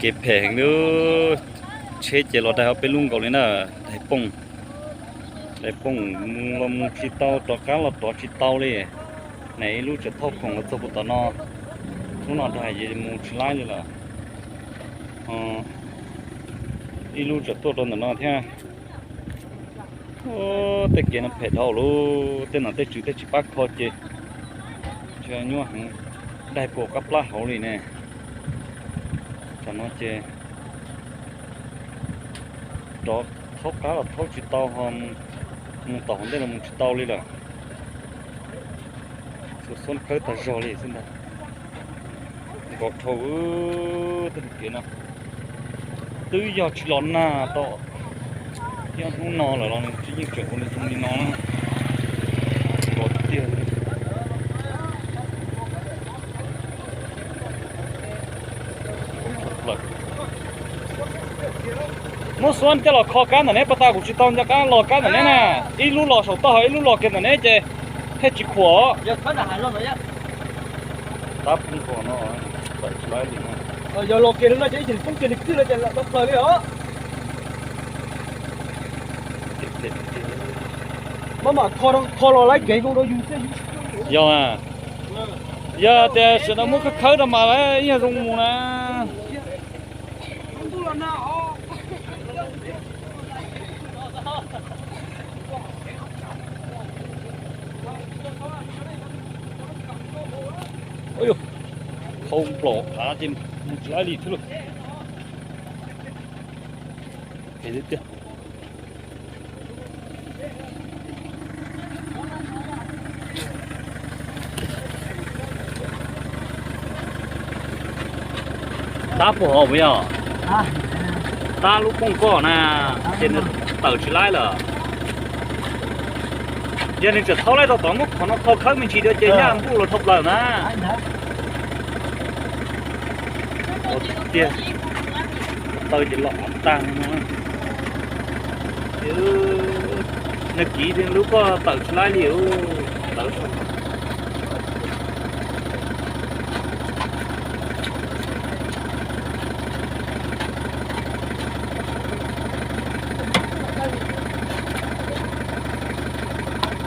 Kev phem heev li, tsheb ces los daig ob peb lub nkaus li na, daig pooj, daig pooj, mus los mus tsis tau, rov qab los rov tsis tau li. Nim ib lub tseem thauj khoom los txog puag tom no, lub no daig ces mus tsis laib li lawm. Ib lub tseem tuaj rau ntawm no thiab. Tej kev no phem dhau lawm, tej nom tej tswv tej tsis pab kho ces nyuaj heev, daig puas qab plab hauv li ne. Tam no ces rov thaub qab los thaub tsis tau, ho mus tom hauv ntej los mus tsis tau li lawm. Xuas xub khawb tag zog li xwb ntag. Nkos dhau tej kev no. Twb yog tsis los nag tau ib hnub no lawm los nws tsis yeej tseem ua li no na. Nkos tiag. Muab xuab coj los kho kab ntawm neb, pas tas kuv tsis tau nco qab los kab ntawm neb na. Ib lub los saum toj ho ib lub los kiag ntawm neb ces thiaj tsis khuam. Tab poob no, tawm tsis laib li no. Yog los kiag no ces ib chim poob kiag nws kwj no ces lam tau plaws li os. Maj mam kho los laib kev zoo rau yus thiab. Yog, yog tias sawv daws muab khawb khawb rau mas lawv ib yam zoo mus na. Dhau nplos av ces mus tsis laib li thiab lauj. Tiag. Tab puas hov puas yog? Tab lub pooj koj na, ces nws tawm tsis laib lawm. Yog nws tseem thaub laib tau tod muab qhov no kho khawb me ntsis dua ces nyaj npuj los dhau plaws na. Tiag, taw ces los tag no. Nws kiv lub koj tawm tsis laib li, tawm.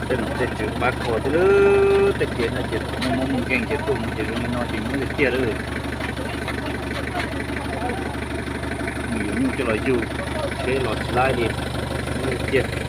Tej nom tej tswv pab kho thiab lawm, tej kev no ces muaj mob muaj nkeeg ces tuaj mus ces zoo li no ces nyob li tiag lawm. Mus yuav nyuj coj los yug, tsheb los tsis laib li, nyob li tiag.